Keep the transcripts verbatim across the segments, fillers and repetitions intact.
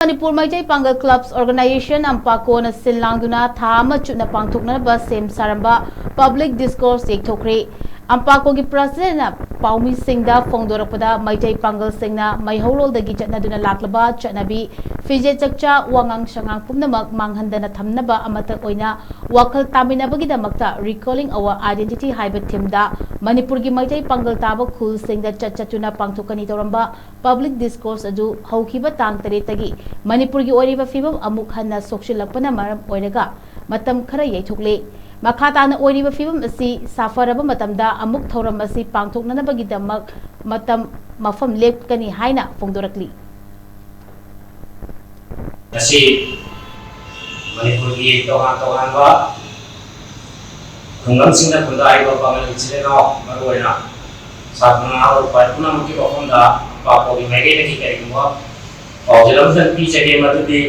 ꯃꯅꯤꯄꯨꯔ ꯃꯩꯇꯩ ꯄꯥꯡꯒꯜ ꯀ꯭ꯂꯕꯁ ꯑꯣꯔꯒꯅꯥꯏꯖꯦꯁꯟ ꯑꯝꯄꯥꯀꯣꯅ ꯁꯤꯜ ꯂꯥꯡꯗꯨꯅ ꯊꯥ ꯑꯃ ꯆꯨꯞꯅ ꯄꯥꯡꯊꯣꯛꯅꯅꯕ ꯁꯦꯝ ꯁꯥꯔꯝꯕ ꯄꯕ꯭ꯂꯤꯛ ꯗꯤꯁꯀꯣꯔꯁ ꯌꯦꯛꯊꯣꯛꯈ꯭ꯔꯦ꯫ ꯑꯝꯄꯥꯀꯣꯒꯤ ꯄ꯭ꯔꯁꯤꯗꯦꯟꯠꯅ ꯄꯥꯎꯃꯤꯁꯤꯡꯗ ꯐꯣꯡꯗꯣꯔꯛꯄꯗ, ꯃꯩꯇꯩ ꯄꯥꯡꯒꯜꯁꯤꯡꯅ ꯃꯩꯍꯧꯔꯣꯜꯗꯒꯤ ꯆꯠꯅꯗꯨꯅ ꯂꯥꯛꯂꯕ ꯆꯠꯅꯕꯤ, ꯐꯤꯖꯦꯠ ꯆꯛꯆꯥ, ꯋꯥꯉꯥꯡ ꯁꯉꯥꯡ ꯄꯨꯝꯅꯃꯛ ꯃꯥꯡꯍꯟꯗꯅ ꯊꯝꯅꯕ ꯑꯃꯠꯇ ꯑꯣꯏꯅ ꯋꯥꯈꯜ ꯇꯥꯃꯤꯟꯅꯕꯒꯤꯗꯃꯛꯇ Reclaiming Our Identity ꯍꯥꯏꯕ ꯊꯤꯝꯗ ꯃꯅꯤꯄꯨꯔꯒꯤ ꯃꯩꯇꯩ ꯄꯥꯡꯒꯜ ꯇꯥꯕ ꯈꯨꯜꯁꯤꯡꯗ ꯆꯠ ꯆꯠꯇꯨꯅ ꯄꯥꯡꯊꯣꯛꯀꯅꯤ ꯇꯧꯔꯝꯕ ꯄꯕ꯭ꯂꯤꯛ ꯗꯤꯁꯀꯣꯔꯁ ꯑꯗꯨ ꯍꯧꯈꯤꯕ ꯇꯥꯡ ꯇꯔꯦꯠꯇꯒꯤ ꯃꯅꯤꯄꯨꯔꯒꯤ ꯑꯣꯏꯔꯤꯕ ꯐꯤꯕꯝ ꯑꯃꯨꯛ ꯍꯟꯅ ꯁꯣꯛꯆꯤꯜꯂꯛꯄꯅ ꯃꯔꯝ ꯑꯣꯏꯔꯒ ꯃꯇꯝ ꯈꯔ ꯌꯩꯊꯣꯛꯂꯦ꯫ ꯃꯈꯥ ꯇꯥꯅ ꯑꯣꯏꯔꯤꯕ ꯐꯤꯕꯝ ꯑꯁꯤ ꯁꯥꯐꯔꯕ ꯃꯇꯝꯗ ꯑꯃꯨꯛ ꯊꯧꯔꯝ ꯑꯁꯤ ꯄꯥꯡꯊꯣꯛꯅꯅꯕꯒꯤꯗꯃꯛ ꯃꯇꯝ ꯃꯐꯝ ꯂꯦꯞꯀꯅꯤ ꯍꯥꯏꯅ ꯐꯣꯡꯗꯣꯔꯛꯂꯤ꯫ ꯉꯁꯤ ꯃꯅꯤꯄꯨꯔꯒꯤ ꯇꯣꯉꯥꯟ ꯇꯣꯉꯥꯟꯕ ꯈꯨꯡꯒꯪꯁꯤꯡꯗ ꯈꯨꯟꯗꯥꯔꯤꯕ ꯄꯥꯉꯜ ꯏꯆꯤꯜ ꯏꯅꯥꯎ, ꯃꯔꯨꯑꯣꯏꯅ ꯁꯥꯇ꯭ꯔ ꯅꯍꯥꯔꯣꯜ ꯄꯨꯝꯅꯃꯛꯀꯤ ꯋꯥꯐꯝꯗ ꯑꯝꯄꯥꯀꯣꯒꯤ ꯃꯥꯏꯀꯩꯗꯒꯤ ꯀꯔꯤꯒꯨꯝꯕ ꯄꯥꯎꯖꯦꯜ ꯑꯃꯇꯪ ꯄꯤꯖꯒꯦ꯫ ꯃꯗꯨꯗꯤ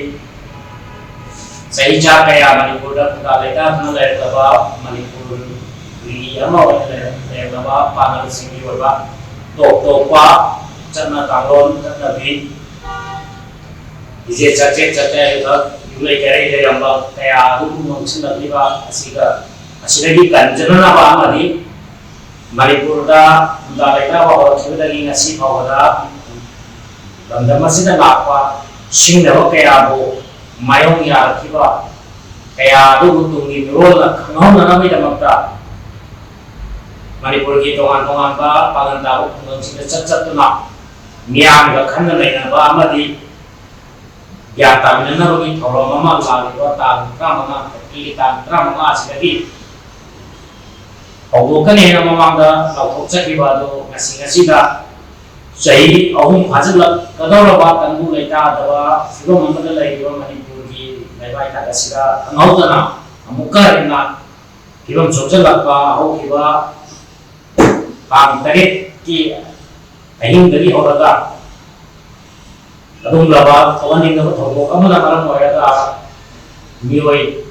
ꯆꯍꯤ ꯆꯥ ꯀꯌꯥ ꯃꯅꯤꯄꯨꯔꯗ ꯈꯨꯟꯗꯥ ꯂꯩꯇꯥꯗꯨꯅ ꯂꯩꯔꯛꯂꯕ, ꯃꯅꯤꯄꯨꯔꯒꯤ ꯑꯃ ꯑꯣꯏꯅ ꯂꯩꯔꯛꯂꯕ ꯄꯥꯉꯜꯁꯤꯡꯒꯤ ꯑꯣꯏꯕ ꯇꯣꯞ ꯇꯣꯞꯄ ꯆꯠꯅ ꯀꯥꯡꯂꯣꯟ, ꯆꯠꯅꯕꯤ, ꯐꯤꯖꯦꯠ ꯆꯥꯛꯆꯦꯠ, ꯆꯥꯛꯆꯥ ꯌꯨꯊꯛ, ꯌꯨꯝꯂꯩ ꯀꯩꯔꯩ ꯂꯩꯔꯝꯕ ꯀꯌꯥ ꯑꯗꯨꯕꯨ ꯃꯥꯡꯁꯤꯜꯂꯛꯂꯤꯕ ꯑꯁꯤꯒ, ꯑꯁꯤꯗꯒꯤ ꯀꯟꯖꯅꯅꯕ ꯑꯃꯗꯤ ꯃꯅꯤꯄꯨꯔꯗ ꯈꯨꯟꯗꯥ ꯂꯩꯇꯥꯕ ꯍꯧꯔꯛꯈꯤꯕꯗꯒꯤ ꯉꯁꯤ ꯐꯥꯎꯕꯗ ꯂꯝꯗꯝ ꯑꯁꯤꯗ ꯂꯥꯛꯄ ꯁꯤꯡꯅꯕ ꯀꯌꯥꯕꯨ ꯃꯥꯌꯣꯛ ꯌꯥꯔꯛꯈꯤꯕ ꯀꯌꯥ ꯑꯗꯨꯕꯨ ꯇꯨꯡꯒꯤ ꯃꯤꯔꯣꯜꯅ ꯈꯪꯍꯧꯅꯅꯕꯒꯤꯗꯃꯛꯇ ꯃꯅꯤꯄꯨꯔꯒꯤ ꯇꯣꯉꯥꯟ ꯇꯣꯉꯥꯟꯕ ꯄꯥꯉꯟ ꯇꯥꯕ ꯈꯨꯡꯒꯪꯁꯤꯡꯗ ꯆꯠ ꯆꯠꯇꯨꯅ ꯃꯤꯌꯥꯝꯒ ꯈꯟꯅ ꯅꯩꯅꯕ ꯑꯃꯗꯤ ꯒ꯭ꯌꯥꯟ ꯇꯥꯃꯤꯟꯅꯅꯕꯒꯤ ꯊꯧꯔꯝ ꯑꯃ ꯂꯥꯛꯂꯤꯕ ꯇꯥꯡ ꯇꯔꯥꯃꯉꯥ, ꯑꯦꯄ꯭ꯔꯤꯜꯒꯤ ꯇꯥꯡ ꯇꯔꯥꯃꯉꯥ ꯑꯁꯤꯗꯒꯤ ꯍꯧꯗꯣꯛꯀꯅꯤ ꯍꯥꯏꯅ ꯃꯃꯥꯡꯗ ꯂꯥꯎꯊꯣꯛꯆꯈꯤꯕ ꯑꯗꯨ ꯉꯁꯤ ꯉꯁꯤꯗ ꯆꯍꯤ ꯑꯍꯨꯝ ꯐꯥꯖꯤꯜꯂꯛꯀꯗꯧꯔꯕ ꯇꯪꯗꯨ ꯂꯩꯇꯥꯗꯕ ꯐꯤꯕꯝ ꯑꯃꯗ ꯂꯩꯔꯤꯕ ꯃꯅꯤꯄꯨꯔꯒꯤ ꯂꯩꯕꯥꯛ ꯂꯩꯍꯥꯛ ꯑꯁꯤꯗ ꯈꯪꯍꯧꯗꯅ ꯑꯃꯨꯛꯀ ꯍꯦꯟꯅ ꯐꯤꯕꯝ ꯁꯣꯛꯆꯤꯜꯂꯛꯄ ꯍꯧꯈꯤꯕ ꯇꯥꯡ ꯇꯔꯦꯠꯀꯤ ꯑꯍꯤꯡꯗꯒꯤ ꯍꯧꯔꯒ ꯑꯗꯨꯒꯨꯝꯂꯕ ꯊꯣꯛꯍꯟꯅꯤꯡꯗꯕ ꯊꯧꯗꯣꯛ ꯑꯃꯅ ꯃꯔꯝ ꯑꯣꯏꯔꯒ ꯃꯤꯑꯣꯏ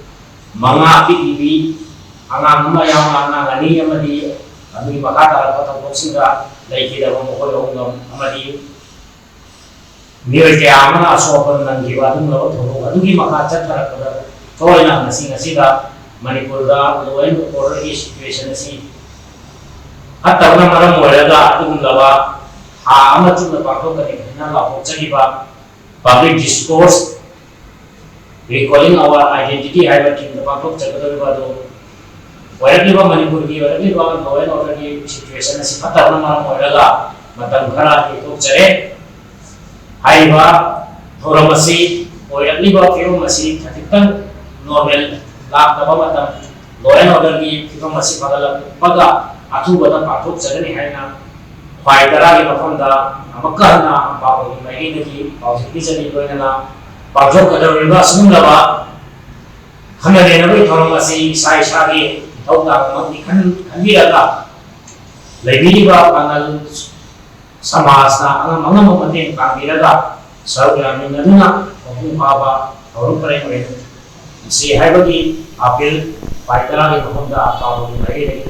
ꯃꯉꯥ ꯄꯤꯛꯂꯤꯕꯤ ꯑꯉꯥꯡ ꯑꯃ ꯌꯥꯎꯅ ꯑꯉꯥꯡ ꯑꯅꯤ ꯑꯃꯗꯤ ꯑꯗꯨꯒꯤ ꯃꯈꯥ ꯇꯥꯔꯛꯄ ꯊꯧꯗꯣꯛꯁꯤꯡꯗ ꯂꯩꯈꯤꯗꯕ ꯃꯈꯣꯏ ꯑꯍꯨꯝ ꯑꯃꯗꯤ ꯃꯤꯑꯣꯏ ꯀꯌꯥ ꯑꯃꯅ ꯑꯁꯣꯛ ꯑꯄꯟ ꯅꯪꯈꯤꯕ ꯑꯗꯨꯒꯨꯝꯂꯕ ꯊꯧꯗꯣꯛ ꯑꯗꯨꯒꯤ ꯃꯈꯥ ꯆꯠꯊꯔꯛꯄꯗ ꯊꯣꯏꯅ ꯉꯁꯤ ꯉꯁꯤꯗ ꯃꯅꯤꯄꯨꯔꯗ law and order ꯒꯤ situation ꯑꯁꯤ ꯐꯠꯇꯕꯅ ꯃꯔꯝ ꯑꯣꯏꯔꯒ ꯑꯗꯨꯒꯨꯝꯂꯕ ꯊꯥ ꯑꯃ ꯆꯨꯞꯅ ꯄꯥꯡꯊꯣꯛꯀꯅꯤ ꯍꯥꯏꯅ ꯂꯥꯎꯊꯣꯛꯆꯈꯤꯕ public discourse, recalling our identity ꯍꯥꯏꯕ theme ꯗ ꯄꯥꯡꯊꯣꯛꯆꯒꯗꯧꯔꯤꯕ ꯑꯗꯨ ꯑꯣꯏꯔꯛꯂꯤꯕ ꯃꯅꯤꯄꯨꯔꯒꯤ ꯑꯣꯏꯔꯛꯂꯤꯕ law and order ꯒꯤ situation ꯑꯁꯤ ꯐꯠꯇꯕꯅ ꯃꯔꯝ ꯑꯣꯏꯔꯒ ꯃꯇꯝ ꯈꯔ ꯌꯩꯊꯣꯛꯆꯔꯦ꯫ ꯍꯥꯏꯔꯤꯕ ꯊꯧꯔꯝ ꯑꯁꯤ ꯑꯣꯏꯔꯛꯂꯤꯕ ꯐꯤꯕꯝ ꯑꯁꯤ ꯈꯖꯤꯛꯇꯪ normal ꯂꯥꯛꯇꯕ ꯃꯇꯝ, law and order ꯒꯤ ꯐꯤꯕꯝ ꯑꯁꯤ ꯐꯒꯠꯂꯛꯄꯒ ꯑꯊꯨꯕꯗ ꯄꯥꯡꯊꯣꯛꯆꯒꯅꯤ ꯍꯥꯏꯅ ꯈ꯭ꯋꯥꯏ ꯇꯔꯥꯒꯤ ꯃꯐꯝꯗ ꯑꯃꯨꯛꯀ ꯍꯟꯅ ꯑꯄꯥꯕꯒꯤ ꯃꯥꯏꯀꯩꯗꯒꯤ ꯄꯥꯎꯖꯦꯜ ꯄꯤꯖꯔꯤ꯫ ꯂꯣꯏꯅꯅ ꯄꯥꯡꯊꯣꯛꯀꯗꯧꯔꯤꯕ ꯑꯁꯤꯒꯨꯝꯂꯕ ꯈꯟꯅ ꯅꯩꯅꯕꯒꯤ ꯊꯧꯔꯝ ꯑꯁꯤ ꯏꯁꯥ ꯏꯁꯥꯒꯤ ꯏꯊꯧ ꯇꯥꯕꯃꯛꯅꯤ ꯈꯟ-, ꯈꯟꯕꯤꯔꯒ ꯂꯩꯕꯤꯔꯤꯕ ꯄꯥꯡꯒꯜ ꯁꯃꯥꯖꯅ ꯑꯉꯝ ꯑꯉꯝꯕ ꯃꯇꯦꯡ ꯄꯥꯡꯕꯤꯔꯒ ꯁꯔꯨꯛ ꯌꯥꯃꯤꯟꯅꯗꯨꯅ ꯃꯄꯨꯡ ꯐꯥꯕ ꯊꯧꯔꯝ ꯄꯔꯦꯡ ꯑꯣꯏꯍꯟꯁꯤ ꯍꯥꯏꯕꯒꯤ ꯑꯥꯄꯤꯜ ꯈ꯭ꯋꯥꯏ ꯇꯔꯥꯒꯤ ꯃꯐꯝꯗ ꯑꯄꯥꯕꯒꯤ ꯃꯥꯏꯀꯩꯗꯒꯤ